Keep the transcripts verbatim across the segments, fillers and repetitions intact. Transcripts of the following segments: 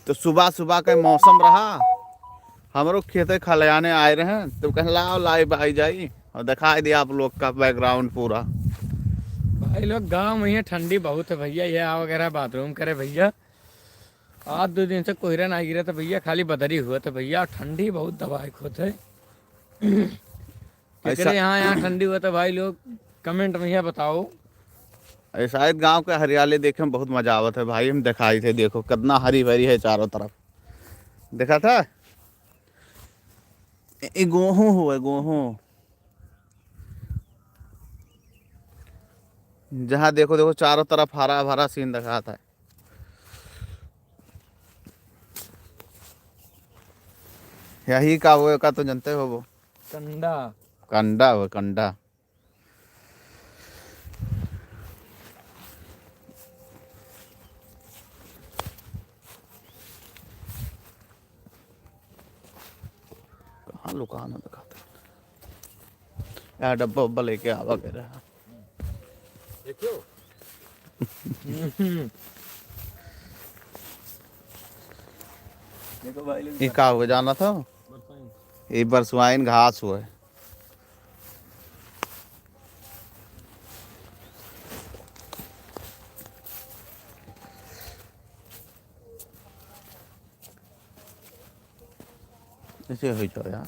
तो सुबह सुबह का मौसम रहा, हमरो खेते खलियाने आए रहे, तो कहें लाओ live आई जाई और दिखाई दिया आप लोग का background पूरा। भाई लोग, गाँव में ये ठंडी बहुत है भैया, ये आ वगैरह bathroom करे भैया। आज दो दिन से कोहरा ना गिरा था भैया, खाली बदरी हुआ था भैया, ठंडी बहुत दबाए होत है। ऐसा केकरे यहाँ, यहाँ ठंडी हुआ था भाई लोग, comment में यहाँ बताओ। ऐसा है, गाँव के हरियाली देखे में बहुत मजा आवत है भाई। हम दिखाई थे, देखो कितना हरी भरी है चारों तरफ, देखा था। ए, ए, गोहूँ हुए, गोहूँ। जहाँ देखो, देखो, चारों तरफ हरा भरा scene दिखाता है। यही का हुए का तो जनते होबो। कंडा। कंडा हुए, कंडा। कहाँ लुकाना दिखाते हैं? यार, डब्बा उब्बा लेके आवा के रहा। देखियो। देखो भाई लोग, ये का हुआ जाना था? बरसाइन। ये बरसुआइन घास हुआ है। ऐसे होई तो यार।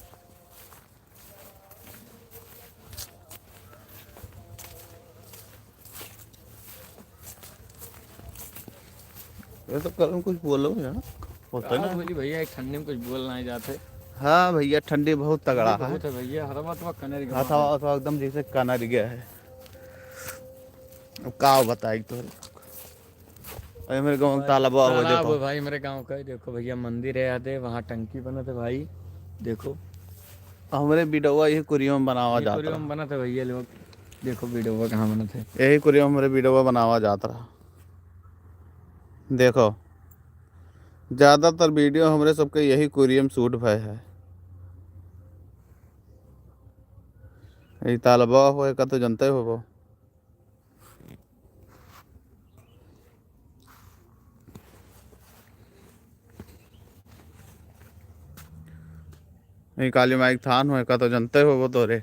ये तो कल कुछ बोलो यार, होता का ना। बोली भैया, एक ठंडी में कुछ बोल नहीं जाते। हाँ भैया, ठंडी बहुत तगड़ा ठंडी है। बहुत है भैया, हथवा तो कनर गया। हथवा तो एकदम जैसे कनर गया है। अब का बताई तो। अरे मेरे गाँव में भाई, तालाब हुआ, तालाब देखो। है भाई, मेरे गाँव का ही देखो भैया, मंदिर है याद है, वहाँ टंकी बनत है भाई, देखो। हमरे बिडवा यही कुरिया में बनावा ये जात कुरिया रहा। में बनत है भैया लोग, देखो बिडवा कहाँ बनत है। यही कुरिया में हमरे बिडवा बनावा जात रहा। देखो, ज्यादातर video हमरे सबके यही कुरिया में shoot भय है। ई तालाबा होए का तो जनते होबो। ई काली माई के थान होए का तो जनते होबो तोरे।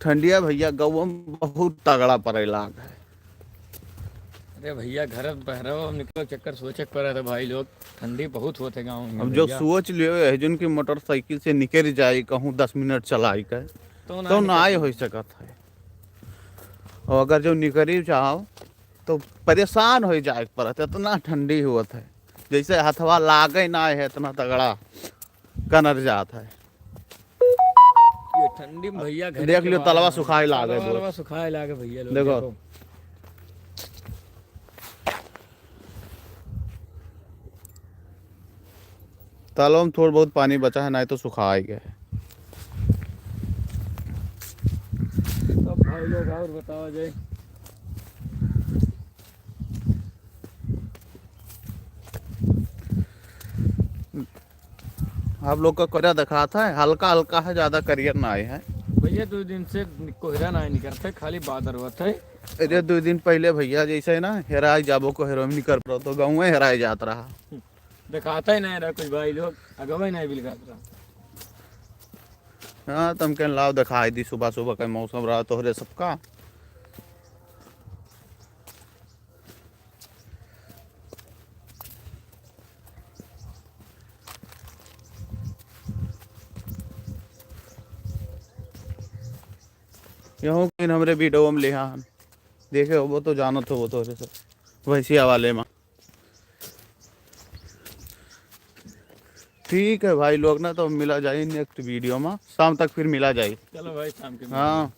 ठंडिया भैया गौवा में बहुत तगड़ा पड़े लाग है। अरे भैया, घर बहरवा निकलो, चक्कर सोचे के पड़े थे भाई लोग, ठंडी बहुत होत है गाँव में अब जो भैया। सोच लियो है जिनकी मोटरसाइकिल से निकल जाए कहूँ दस मिनट चलाई के, तो ना तो ना निकल आए सकते। हो सकत है। और अगर जो निकरी चाहो तो परेशान हो जाए के पड़त है, इतना ठंडी होत है, जैसे हथवा लागे ना है, इतना तगड़ा कनर जात है। ये ठंडी में भैया घर देख के लियो, बाहर तलवा है। सुखाए लागे तलवा दो। वलवा सुखाए लागे भैया लोग, देखो। देखो। तालाब में थोड़ा बहुत पानी बचा है, नहीं तो सुखाए गए। तब भाई लोग और बतावा जाए। आप लोग का कोहरा दिखात है, हल्का हल्का है, ज्यादा करियर ना आए है। भैया, दो दिन से कोहरा ना निकलते, खाली बादल होत है। अरे, दो दिन पहले भैया जैसे है ना, हेराई जाबो कोहरा में निकल पड़ो, तो गाँव में हेराई जात रहा। दिखाता ही नहीं रहा कुछ भाई लोग, अगवे नहीं बिलखात रहा। हाँ, तुम कहें लाओ दिखाई दी, सुबह सुबह का मौसम रहा तोहरे सबका। यहूँ कहीं हमरे वीडियो में लिहा हन, देखे होबो तो जानत होबो तोहरे सब, भैंसिया वाले में। ठीक है भाई लोग ना, तो मिला जाए next वीडियो में, शाम तक फिर मिला जाए। चलो भाई, शाम के मिलते हैं। हाँ,